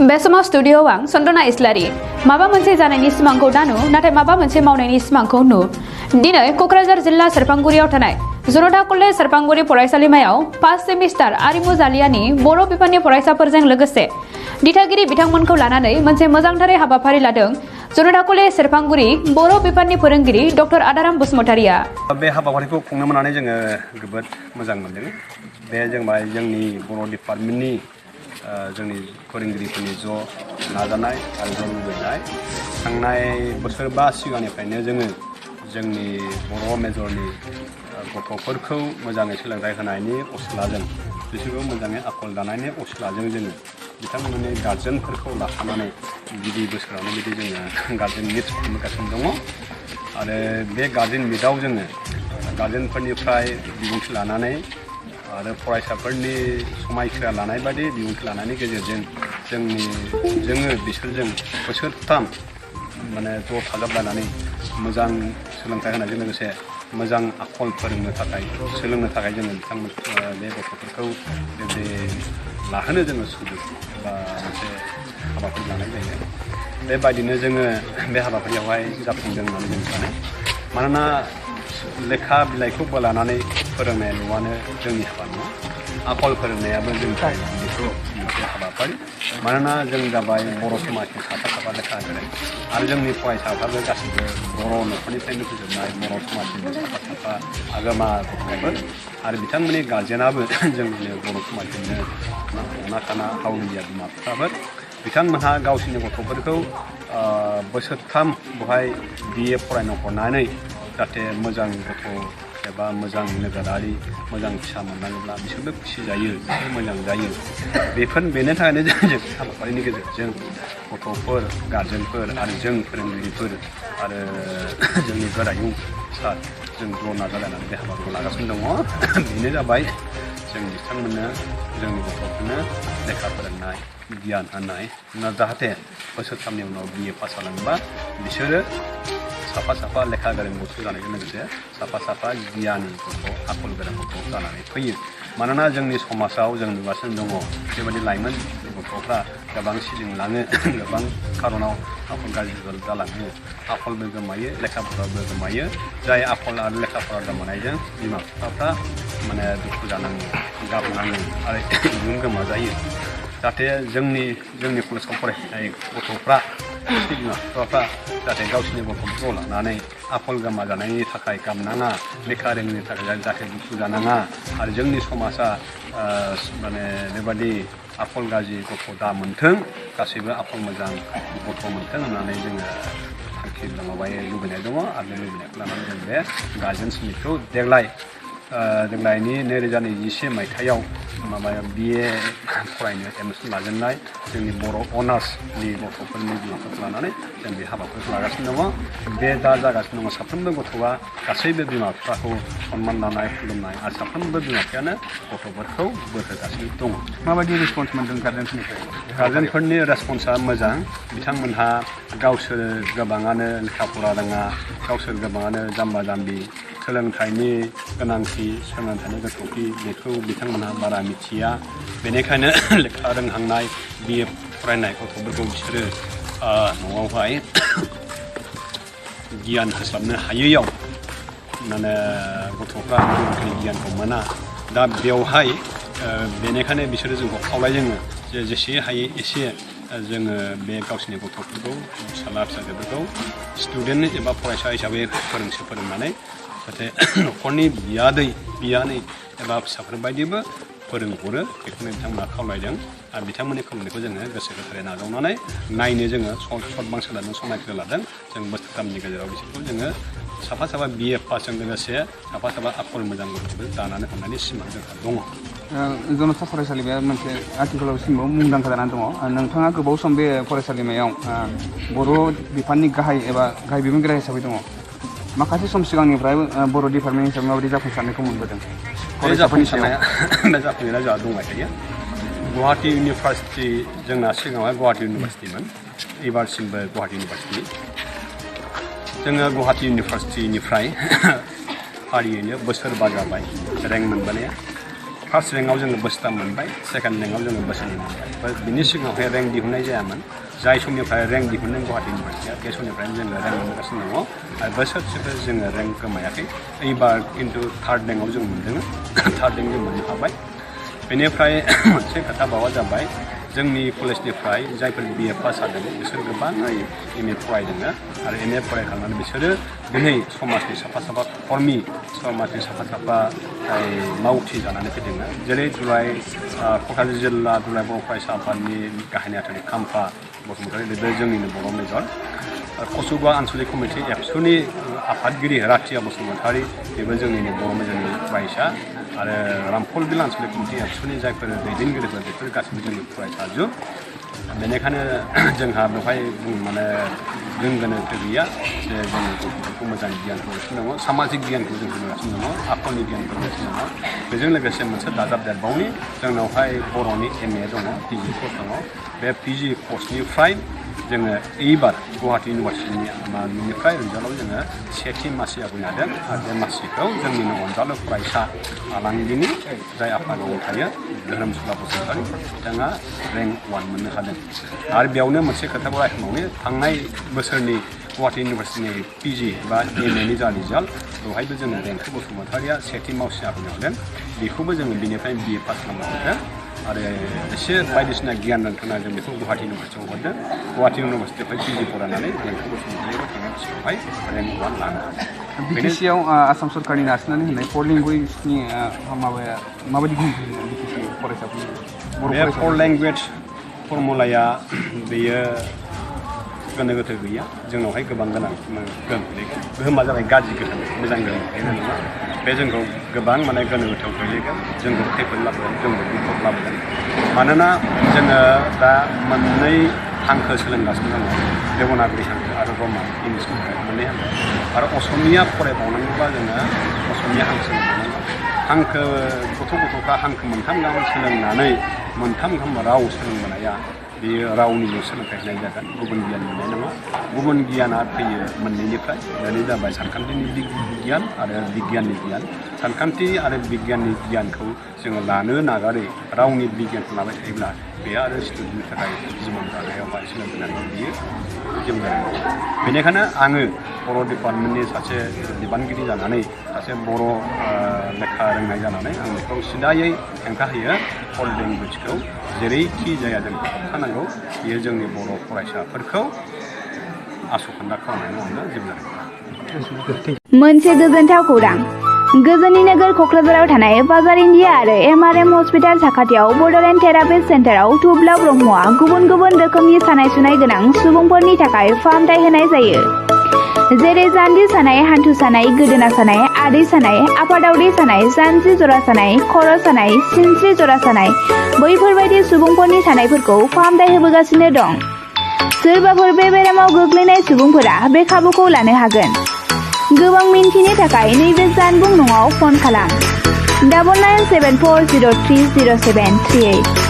बे समाव स्टुडिय'आव आं चन्द्रना इस्लारि माबा मोनसे जानायनि सिमांखौ दानु नाथाय माबा मोनसे मावनायनि सिमांखौ नु दिनै क'क्राझार जिल्ला सेरफांगुरियाव थानाय जनता कलेज सेरफांगुरि फरायसालिमायाव फार्स्ट सेमिस्टार आरिमु जालियानि बर' बिफाननि फरायसाफोरजों लोगोसे दिथागिरि बिथांमोनखौ लानानै मोनसे मोजांथारै हाबाफारि लादों जनता कलेज सेरफांगुरि बर' बिफाननि फोरोंगिरि डक्टर आदाराम बसुमतारिया। बे हाबाफारिखौ खुंनो मोननानै जोङो जोबोद मोजां मोनदों। बे जोंनि बर' डिपार्टमेन्टनि जोंनि फोरोंगिरिफोरनि ज' नाजानाय आरो ज' लुबैनाय थांनाय बोसोरबा सिगांनिफ्रायनो जोंनि बर' मेजरनि गथ'फोरखौ मोजाङै सोलोंथाइ होनायनि असिलाजों बिसोरखौ मोजाङै आखल दानायनि असिलाजों जोङो बिथांमोननि गार्जेनफोरखौ लाफानानै गिबि बोसोरावनो बिदि जोङो गार्जेन मिट खुंगासिनो दङ आरो बे गार्जेन मिटआव जोङो गार्जेनफोरनिफ्राय बिबुंथि लानानै आरो फरायसाफोरनि समायखिरा लानाय बायदि बिबुंथि लानायनि गेजेरजों जोङो बिसोरजों बोसोरथाम माने ज' थाजाबलायनानै मोजां सोलोंथाइ होनायजों लोगोसे मोजां आखल सोलोंनो थाखाय जोङो बिथांमोन बे गथ'फोरखौ बे लाहोनो जोङो सुजुग बा मोनसे हाबाफारि लानाय जायो। बेबायदिनो जोङो बे हाबाफारियावहाय जाफुंदों होननानै जों सानो। मानोना लेखा बिलाइखौ बोलानानै फोरोंनाय न'आनो जोंनि हाबा नङा, आखल फोरोंनायाबो जोंनि थाखाय बेखौ मोनसे हाबाफारि। मानोना जों जाबाय बर' समाजनि साफा लेखा गोरों आरो जोंनि फरायसाफ्राबो गासिबो बर' न'खरनिफ्रायनो फैजोबनाय बर' समाजनि साफा आगोमा गथ'फोर आरो बिथांमोननि गार्जेनाबो जोंनि बर' समाजनिनो अना खाना हावरिया बिमा बिफाफोर बिथांमोनहा गावसोरनि गथ'फोरखौ बोसोरथाम बेवहाय BA फरायनो हरनानै जाहाथे मोजां गथ' एबा मोजां नोगोरारि मोजां फिसा मोननांगौब्ला बिसोरबो खुसि जायो, बिसोर मोजां जायो। बेनि थाखायनो जों हाबाफारिनि गेजेरजों गथ'फोर गार्जेनफोर आरो जों फोरोंगिरिफोर आरो जोंनि गोरायुं सार जों ज' नाजालायनानै बे हाबाखौ लागासिनो दङ। बेनो जाबाय जों बिथांमोननो जोंनि गथ'फोरनो लेखा फोरोंनाय गियान होनाय जाहाथे बोसोरथामनि उनाव BA पास जालाङोबा बिसोरो साफा लेखा गोरों गथ' जानायजों लोगोसे साफा गियानि गथ' आखल गोरों गथ' जानानै फैयो। मानोना जोंनि समाजाव जों नुगासिनो दङ बेबायदि लाइमोन गथ'फ्रा गोबां सिलिंलाङो, गोबां खार'नाव आखल गाज्रि जालाङो, आखलबो गोमायो लेखाफोराबो गोमायो। जाय आखल आरो लेखाफोरा गोमानायजों बिमा बिफाफ्रा माने दुखु जानाङो, गाबनाङो आरो इयुन गोमाजायो। जाहाथे जोंनि कलेजाव फरायनाय गथ'फ्रा बिमा बिफाफ्रा जाहाथे गावसोरनि गथ'फोरखौ लानानै आखल गोमा जानायनि थाखाय गाबनाङा, लेखा रोङिनि थाखाय जाहाथे दुखु जानाङा आरो जोंनि समाजा माने बेबादि आखल गाज्रि गथ' दा मोन्थों, गासैबो आखल मोजां गथ' मोन्थों होननानै जोङो थांखि लुबैनाय दङ आरो बे लुबैनायखौ लानानै जों बे गार्जेन मिटखौ देग्लायनि 2021 मायथाइयाव BA फरायनो एडमिसन लाजेननाय जोंनि बर' अनार्सनि गथ'फोरनि बिमाफोरखौ लानानै जों बे हाबाफारिखौ लागासिनो दङ। बे दा जागासिनो दङ साफ्रोमबो गथ'आ गासैबो बिमा बिफाखौ सनमान लानाय खुलुमनाय आरो साफ्रोमबो बिमा बिफायानो गथ'फोरखौ बोर होगासिनो दङ। माबायदि रेसपन्स मोनदों गार्जेनफोरनिफ्राय? गार्जेनफोरनि रेसपन्सआ मोजां। बिथांमोनहा गावसोर गोबाङानो लेखा फरा रोङा, गावसोर गोबाङानो जाम्बा जाम्बि, सोलोंथाइनि गोनांथि सोलोंथाइनि गोथौथि बेखौ बिथांमोनहा बारा मिथिया। बेनिखायनो लेखा रोंहांनाय BA फरायनाय गथ'फोरखौ बिसोरो न'आवहाय गियान होस्लाबनो हायैयाव माने गथ'फ्रा रोखोमनि गियानखौ मोना। दा बेवहाय बेनिखायनो बिसोरो जोंखौ खावलायजोङो जे जेसे हायो एसे जोङो बे गावसोरनि गथ'फोरखौ फिसाला फिसाजोफोरखौ स्टुडेन्ट एबा फरायसा हिसाबै फोरोंनानै जाहाथे न'खरनि बियानै एबा फिसाफोर बायदिबो फोरोंहरो बेखौनो बिथांमोना खावलायदों आरो बिथांमोननि खावलायनायखौ जोङो गोसो गोथारै नाजावनानै नायनो जोङो सतबांसो लादों, समायखिरा लादों। जों बोसोरथामनि गेजेराव बिसोरखौ जोङो साफा BA पासजों लोगोसे साफा आखल मोजां गथ'फोर दानानै हरनायनि सिमां जोंहा दङ। जनता फरायसालिमाया मोनसे आथिखालावसिमबो मुंदांखा जानानै दङ। नोंथाङा गोबाव सम बे फरायसालिमायाव बर' बिफाननि गाहाय बिबानगिरि हिसाबै दङ। माखासे सम सिगांनिफ्राय बर' डिपार्टमेन्ट हिसाबै माबायदि जाफुंसारनायखौ मोनबोदों? बे जाफुंसारनाया जोंहा दंबाय थायो। गुवाहाटी इउनिभारसिटि जोंना सिगाङावहाय गुवाहाटी इउनिभारसिटिमोन, एबारसिमबो गुवाहाटी इउनिभारसिटि। जोङो गुवाहाटी इउनिभारसिटिनिफ्राय फारियैनो बोसोरबा जाबाय रेंक मोनबोनाया। फार्स्ट रेंकआव जोङो बोसोरथाम मोनबाय सेकेन्ड रेंकआव जोङो बोसोरनै मोनबाय बिनि सिगाङावहाय रेंक दिहुननाय जायामोन जाय समनिफ्राय रेंक दिहुनदों गुवाहाटि इउनिभारसिटिया बे समनिफ्रायनो जोङो रेंक मोनगासिनो दङ आरो बोसोरसेबो जोङो रेंक गोमायाखै एबार खिन्थु थार्ड रेंकआव जों मोनदों थार्ड रेंक जों मोननो हाबाय बेनिफ्राय मोनसे खोथा बावा जाबाय जोंनि कलेजनिफ्राय जायफोर BA पास जादों बिसोर गोबाङै MA फरायदों आरो MA फरायखांनानै बिसोरो दिनै समाजनि साफा साफा कर्मि समाजनि साफा साफा मावथि जानानै फैदों जेरै दुलाइ क'क्राझार जिल्ला दुलाइ बर' फरायसा आफादनि गाहाय नेहाथारि खाम्फा बसुमतारी बे जोंनिनो बर' मेजर कसुगा आनसलिक कमिटि एबसुनि आफादगिरि राथिया बसुमतारी बेबो जोंनिनो बर' मेजरनि फरायसा आरो रामफल बिल आनसलिक कमिटि एबसुनि जायफोर दैदेनगिरिफोर बेफोर गासैबो जोंनि फरायसाजोब बेनिखायनो जोंहा बेवहाय माने गोनोथो गैया जे जों गथ'फोरखौ मोजां गियान होगासिनो दङ सामाजिक गियानखौ जों होगासिनो दङ आखलनि गियानखौ होगासिनो दङ बेजों लोगोसे मोनसे दाजाबदेरबावनि जोंनावहाय बर'नि MA दङ PG कर्स दङ बे PG कर्सनिफ्राय जोङो एबार गुवाहाटि इउनिभारसिटिनिफ्राय रिजाल्टआव जोङो सेथि मासि आवगायनो हादों आरो बे मासिखौ जोंनिनो अनजालु फरायसा आलांगिनि जाय आफादाव थायो धोरोमसुला बसुमतारी बिथाङा रेंक 1 मोननो हादों आरो बेयावनो मोनसे खोथाखौ रायखांबावनो थांनाय बोसोरनि गुवाहाटि इउनिभारसिटिनि PG बा MAनि जा रिजाल्ट बेवहायबो जोङो रेंकखौ बसुमतारीया सेथि मासि आवगायनो हादों बेखौबो जोङो बिनिफ्राय BA पास खालामनो हादों आरो एसे बायदिसिना गियान दोनथ'ना जों बेखौ गुवाहाटि इउनिभारसिटियाव हरदों गुवाहाटि इउनिभारसिटिनिफ्राय PG फरायनानै रेंकखौ बसुमतारीयाबो थांनाय बोसोरावहाय रेंक 1 लानो हादों BTCआव आसाम सरकारनि नारसिननानै होनाय 4 लेंगुवेजनि माबाया माबायदि गोहोम खोख्लैदों BTC फरायसाफोरनि बे 4 लेंगुवेज फर्मुलाया बेयो गोनो गोथो गैया जोंनावहाय गोबां गोहोम खोख्लैगोन गोहोमा जाबाय गाज्रि गोहोम मोजां गोहोम खोख्लैनाय नङा बे जोंखौ गोबां माने गोनो गोथोआव खोख्लैगोन जोंखौ खैफोद लाबोगोन जोंखौ बिपद लाबोगोन मानोना जोङो दा मोननै हांखो सोलोंगासिनो दङ देबनागरि हांखो आरो रमान इंलिस मोननै हांखो आरो असमिया फरायबावनांगौबा जोङो असमिया हांखो सोलोंबावनांगौ हांखो गथ'फ्रा हांखो मोनथाम गाहाम सोलोंनानै मोनथाम गाहाम राव सोलोंबोनाया बेयो रावनिल' सोलोंथाइ होनाय जागोन गुबुन गियान मोननाय नङा गुबुन गियाना फैयो मोननैनिफ्राय बेनो जाबाय सानखान्थिनि गियान आरो बिगियाननि गियान सानखान्थि आरो बिगियाननि गियानखौ जोङो लानो नागारै रावनि बिगियानखौ लाबाय थायोब्ला बे आरो स्टुडेन्टनि थाखाय जिबन दानायावहाय सोलोंथाइ बियो जौगानाय बेनिखायनो आङो बर' डिपार्टमेन्टनि सासे बिबानगिरि जानानै सासे बर' लेखा रोंनाय जानानै आं बेखौ सिदायै हेंथा होयो 4 लेंगुवेजखौ जेरैखि जाया जों होबथानांगौ बेयो जोंनि बर' फरायसाफोरखौ आस'खान्दा खालामनायनि अनगा जेबो मोनसे गोजोनथाव खौरां गोजोननि नोगोर क'क्राझाराव थानाय बाजार इन्डिया आरो MRM हस्पिटाल साखाथियाव बड'लेण्ड थेरापिस्ट सेन्टाराव थुब्ला ब्रह्मआ गुबुन गुबुन रोखोमनि सानाय सुनाय गोनां सुबुंफोरनि थाखाय फाहामथाय होनाय जायो जेरै जान्जि सानाय हान्थु सानाय गोदोना सानाय आदै सानाय आफादावदै सानाय जानजि जरा सानाय खर' सानाय सिनस्रि जरा सानाय बैफोरबायदि सुबुंफोरनि सानायफोरखौ फाहामथाय होबोगासिनो दं सोरबाफोर बे बेरामाव गोग्लैनाय सुबुंफोरा बे खाबुखौ लानो हागोन गोबां मिन्थिनो थाखाय नैबे जानबुं नङाव फन खालाम 9974030738